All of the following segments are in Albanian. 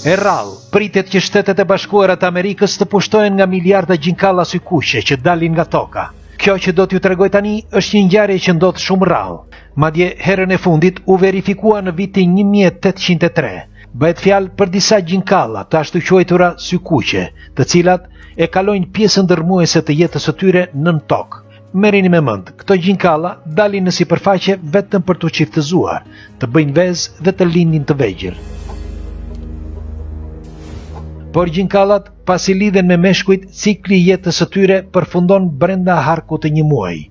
E rrallë, pritet që Shtetet e Bashkuara të Amerikës të pushtohen nga miliarda gjinkalla sykuqe që dalin nga toka. Kjo që do t'ju tregoj tani është një ngjarje që ndodh shumë rrallë. Madje herën e fundit u verifikua në vitin 1803. Bëhet fjalë për disa gjinkalla të ashtuquajtura sykuqe, të cilat e kalojnë pjesën dërrmuese të jetës së tyre nën tokë. Merrini me mend, këto gjinkalla dalin në sipërfaqe vetëm për t'u çiftëzuar, të bëjnë vezë dhe të lindin të vegjël. Por gjinkallat, pasi lidhen me meshkujt, cikli i jetës së tyre përfundon brenda harkut të një muaji.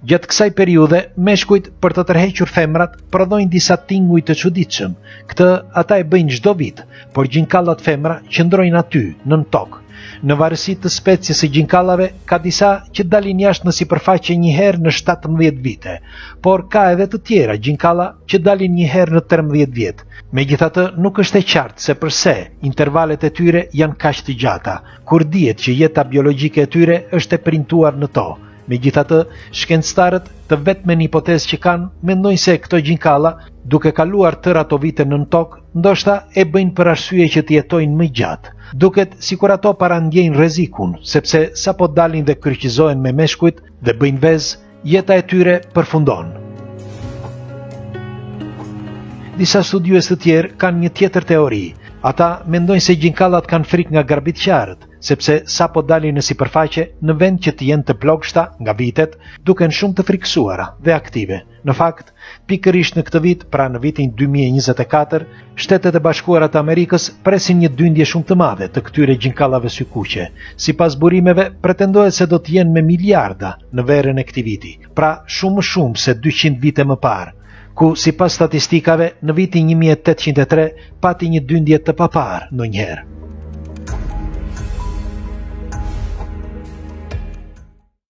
Gjatë kësaj periudhe, meshkujt për të tërhequr femrat prodhojnë disa tinguj të çuditshëm. Këtë ata e bëjnë çdo vit, por gjinkallat femra qëndrojnë aty, nën tokë. Në varësi të species së gjinkallave, ka disa që dalin jashtë në sipërfaqe një herë në 17 vite, por ka edhe të tjera gjinkalla që dalin një herë në 13 vjet. Megjithatë, nuk është e qartë se përse intervalet e tyre janë kaq të gjata, kur dihet që jeta biologjike e tyre është e printuar në to. Megjithatë, shkencëtarët të vetmen hipotezë që kanë, mendojnë se këto gjinkalla, duke kaluar tërë ato vite nën tokë, ndoshta e bëjnë për arsye që të jetojnë më gjatë. Duket sikur ato parandjejnë rrezikun, sepse sapo dalin dhe kryqëzohen me meshkujt dhe bëjnë vezë, jeta e tyre përfundon. Disa studiues të tjerë kanë një tjetër teori. Ata mendojnë se gjinkallat kanë frikë nga grabitqarët, sepse sapo dalin në sipërfaqe, në vend që të jenë të plogështa nga vitet, duken shumë të frikësuara dhe aktive. Në fakt, pikërisht në këtë vit, pra në vitin 2024, Shtetet e Bashkuara të Amerikës presin një dyndje shumë të madhe të këtyre gjinkallave sykuqe. Sipas burimeve, pretendohet se do të jenë me miliarda në verën e këtij viti, pra shumë më shumë se 200 vite më parë, ku sipas statistikave në vitin 1803 pati një dyndje të paparë ndonjëherë.